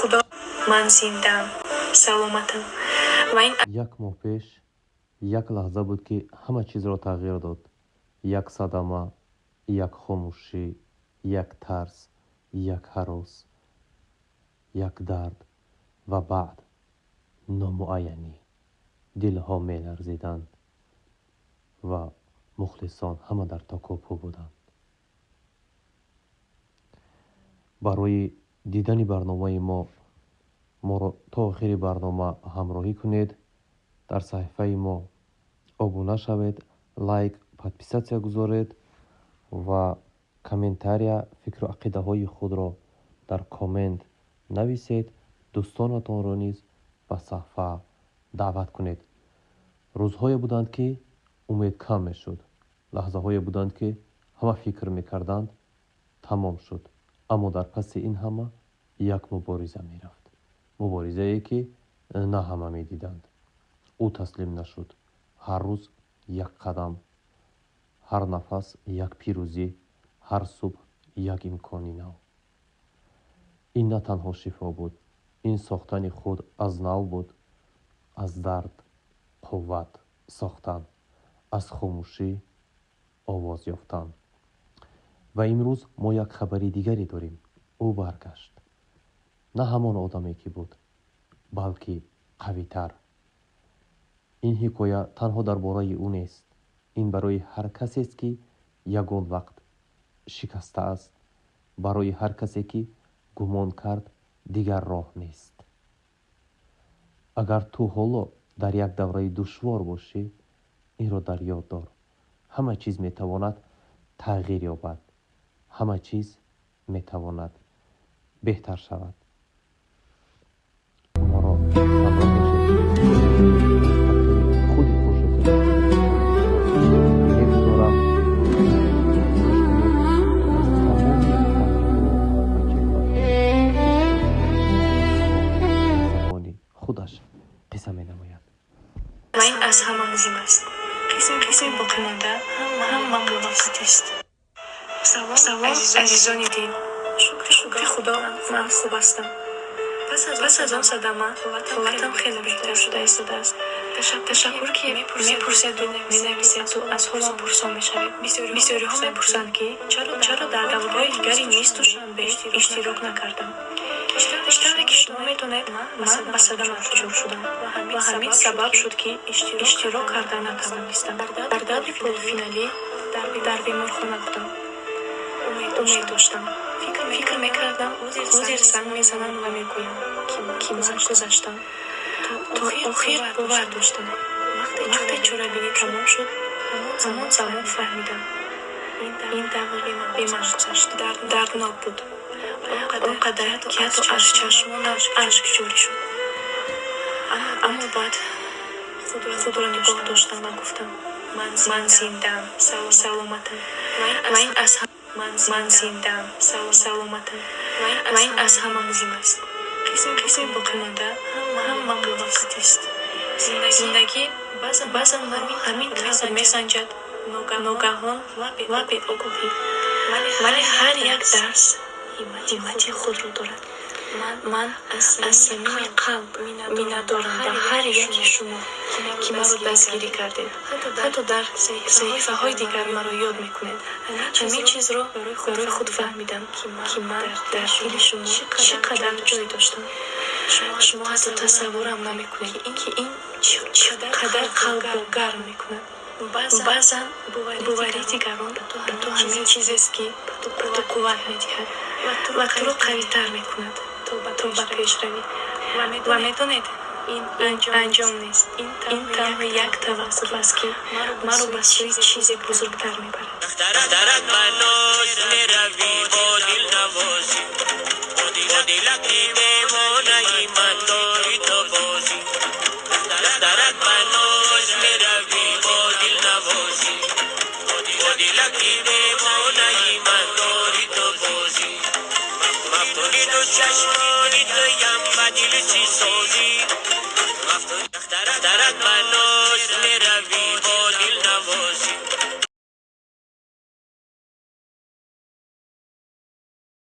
Худо, ман зиндаам, саломатам ва ин Як моҳ пеш як лаҳза буд, ки ҳама чизро тағйир дод. Як садама, як хомӯшӣ, як тарс, як ҳарос, як дард ва баъд номуайянӣ. Дилҳо меларзиданд ва мухлисон ҳама дар такопӯ буданд. Барои дидани барномаи мо моро то охири барнома ҳамроҳӣ кунед, дар саҳифаи мо обуна шавед, лайк, подписаться гузоред ва комментария, фикру ақидаҳои худро дар коммент нависед, дӯстонатонро низ ба саҳфа даъват кунед. Рӯзҳое буданд, ки умед кам мешуд, лаҳзаҳое буданд, ки ҳама фикр мекарданд, тамом шуд, аммо дар паси ин ҳама як мубориза мерафт, муборизае, ки на ҳама медиданд. Ӯ таслим нашуд. Ҳар рӯз як қадам, ҳар нафас як пирӯзӣ, ҳар субҳ як имкони нав. Ин на танҳо шифо буд, ин сохтани худ аз нав буд, аз дард қувват сохтан, аз хомӯшӣ овоз ёфтан. Ва имрӯз мо як хабари дигаре дорем. Ӯ баргашт, на ҳамон одаме, ки буд, балки қавитар. Ин ҳикоя танҳо дар бораи ӯ нест, ин барои ҳар касест, ки ягон вақт шикастааст, барои ҳар касе, ки гумон кард, дигар роҳ нест. Агар ту ҳоло дар як давраи душвор бошӣ, инро дар ёд дор: ҳама чиз метавонад тағйир ёбад, ҳама чиз метавонад беҳтар шавад. Моро ҳамроҳ бошед. Худи Хуршед мегузорам, гӯш кунед, аз тамоми дардҳо ва чекоятҳои забони худаш қисса менамояд. Ва ин аз ҳама муҳим аст. Қисми боқимонда ҳама муваққатист. Салом, азизони дил! Шукри Худо, ман хуб ҳастам. Пас аз он садама ҳолатам хеле беҳтар шуда истодааст. Ташаккур, ки мепурседу менависеду аз ҳолам пурсон мешавед. Бисёриҳо мепурсанд, ки чаро дар даврҳои дигари Мисс Душанбе иштирок накардам. Чӣ тавре ки шумо медонед, ман ба садама дучор шудам ва ҳамин сабаб шуд, ки иштирок карда натавонистам. Дар даври полуфиналӣ дар беморхона будам. Умед доштам, фикр мекардам, ҳозир занг мезананд ва мегӯянд, ки ман гузаштам. То охир бовар доштам. Вақте чорабинӣ тамом шуд, ҳамон замон фаҳмидам, ин давр бе ман гузашт. Дарднок буд, он қадар, ки ҳатто аз чашмонам ашк ҷорӣ шуд, аммо баъд худро нигоҳ доштам ва гуфтам: ман зиндаам, саломатам ва ин аз ман зиндаам, саломатам ва ин аз ҳама муҳим аст. Қисми боқимонда ҳама муваққатист. Зиндагӣ баъзан маро ҳамин тавр месанҷад, ногаҳон ва беогоҳӣ, вале ҳар як дарс ҳиммати худро дорад. Ман аз самими қалб миннатдорам ба ҳар яки шумо, ки маро дастгирӣ кардед, ҳатто дар саҳифаҳои дигар маро ёд мекунед. Ҳамин чизро барои худ фаҳмидам, ки ман дар дили шумо чӣ қадар ҷой доштам. Шумо ҳатто тасаввурам намекунед, ки ин чӣ қадар қалбро гарм мекунад. Баъзан боварии дигарон ба ту ҳамин чизест, ки ба ту қувват медиҳад ва туро қавитар мекунад, то ба пеш равӣ. Ва медонед, ин анҷом нест, ин танҳо як таваққуф аст, ки маро ба сӯи чизе бузургтар мебарад. Духтарак, ба ноз меравӣ, бо дилнавозӣ, бо дилаки девонаи ман дорӣ ту бозӣ. Духтарак, ба ноз меравӣ, бо дилнавозӣ, бо дилаки девонаи ман дорӣ ту бозӣ. Мафтуни ду чашмони туям, ба дил чӣ созӣ. Духтарак, ба ноз меравӣ.